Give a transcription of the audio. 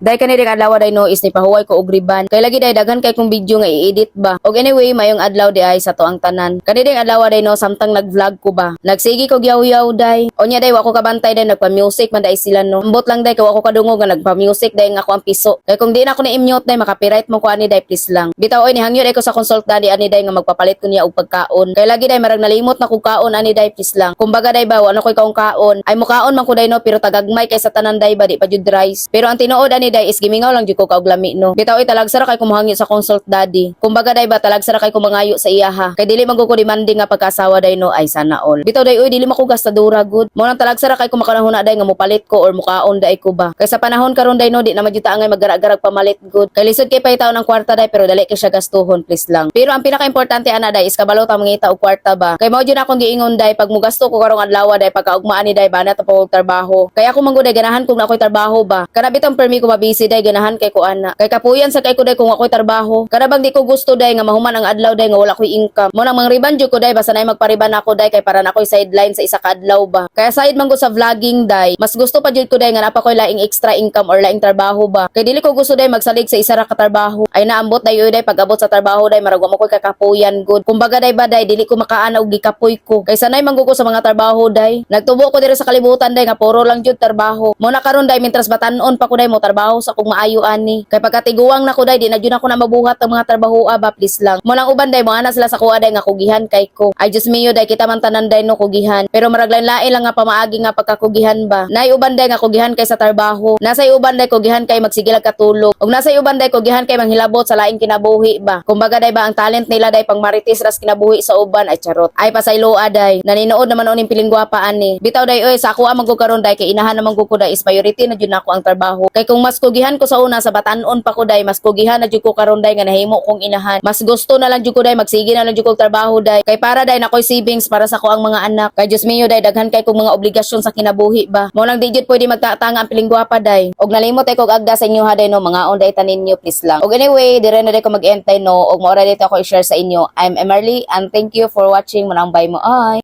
Day, kani ding adlaw, day, no, is ni pahuway ko og riban. Kay lagi, day, daghan kay kong video nga i-edit ba. Og anyway, mayong adlaw di ay sa to ang tanan. Kani ding adlaw, day, no, samtang nag-vlog ko ba, nagsige ko yaw-yaw, day. Unya, day, wa ko kabantay, day, nagpa-music man day sila, no. Ambot lang, day, kay wa ko kadungog nga nagpa-music day nga ako ang piso. Kay kung di na ako ni i-mute, day, maka-copyright mo ko ani, day, please lang. Bitaw oy, nihangyo day ko sa consult daddy ani, day, nga magpapalit ko niya og pagkaon. Kay lagi, day, marag nalimot na kog kaon ani, day, please lang. Kumbaga, day ba, wa na koy kaong kaon. Ay, mukaon man ko, day, no, pero tagagmay kay sa tanan, day ba, di pa jud rice. Pero ang tinuod ani, day, is gimingaw lang jud ko kaog lami, no. Bitaw oy, talagsa ra kay kumuhangyo sa consult daddy. Kumbaga, day ba, talagsa ra kay kumangayo sa iyaha. Kay dili man ko demanding nga pagkaasawa, day, no, ay sana all. Bitaw, day, oy, dili man ko gastadura gud. Mo nang talagsa ra kay kumakanahuna, day, nga mupalit ko or mukaon day ko ba. Kay sa panahon karon, day, no, di na man jud ta angay maggarag-garag pamalit gud. Kay lisod kay pahitaon ang kwarta, day, pero dali kay siya gastuhon, please lang. Pero ang pinaka-importante ana, day, is kabalo ta mangita og kwarta ba. Kay mao jud akong giingon, day, pag mugasto ko karong adlaw, day, pagkaugma ani, day, banat pa og trabaho. Kaya ako man gud, day, ganahan kung na ako'y trabaho ba. Kana bitong permi ko mabisi, day, ganahan kay ko ana. Kay kapuyan sa kay ko, day, kung ako'y trabaho. Kana bang di ko gusto, day, nga mahuman ang adlaw, day, nga wala ko'y income. Mo nang mangriban jud ko, day, basta nay magpariban ako, day, kay para na ako'y sideline sa isa ka adlaw ba. Kaya side man gud sa vlogging, day, mas gusto pa jud ko, day, nga naa pa ko'y laing extra income or laing trabaho ba. Kay dili ko gusto, day, magsalig sa isa ra ka trabaho. Ay naambot, day, oy, day, pag-abot sa trabaho, day, marag wa mo ko'y kakapuyan gud. Kumbaga, day ba, day, dili ko makaana og gikapoy ko. Kay sanay man gud ko sa mga trabaho, day. Nagtubo ko diri sa kalibutan, day, nga puro lang jud trabaho. Mo na karon, day, mintras batan-on pa ko, day, mo trabaho sa kung maayo ani. Kay pagkatiguang na ko, day, di na jud ako na mabuhat ang mga trabaho ba, please lang. Mo nang uban, day, mo ana sila sa kuha, day, nga kugihan kay ko. Ay Diyos mio, day, kita man tanan, day, no, kugihan. Pero marag lain lang nga pamaagi nga pagkakugihan ba. Nay uban, day, nga kugihan kay sa trabaho. Nasa uban, day, kugihan kay magsigilag katulog. Ug nasa uban, day, kugihan kay manghilabot sa laing kinabuhi ba. Kumbaga, day ba, ang talent nila, day, pang marites ras kinabuhi sa uban, ay charot. Ay pasayloa, day. Naninood naman uning pilingwapa ani. Bitaw, day oy, sa ako ang man karon, day, kay inahan naman ko, day, is priority na jud nako ang trabaho. Kay kung mas kugihan ko sa una sa batan-on pa ko, day, mas kugihan na jud ko karon, day, nga nahimo kong inahan. Mas gusto na lang jud ko, day, magsige na lang jud kog trabaho, day. Kay para, day, nakoy savings para sa ko ang mga anak. Kay Diyos mio, day, daghan kay kong mga obligasyon sa kinabuhi ba. Mo nang di jud pwede magtatanga ang pilingwapa, day. Og nalimot ay kog agda sa inyo ha, day, no, mga on day tanin ninyo, please lang. Og anyway, dire na day ko mag-entay, no, og mao ra dito ako i-share sa inyo. I'm Emerly and thank you for watching. Manang bye mo ay.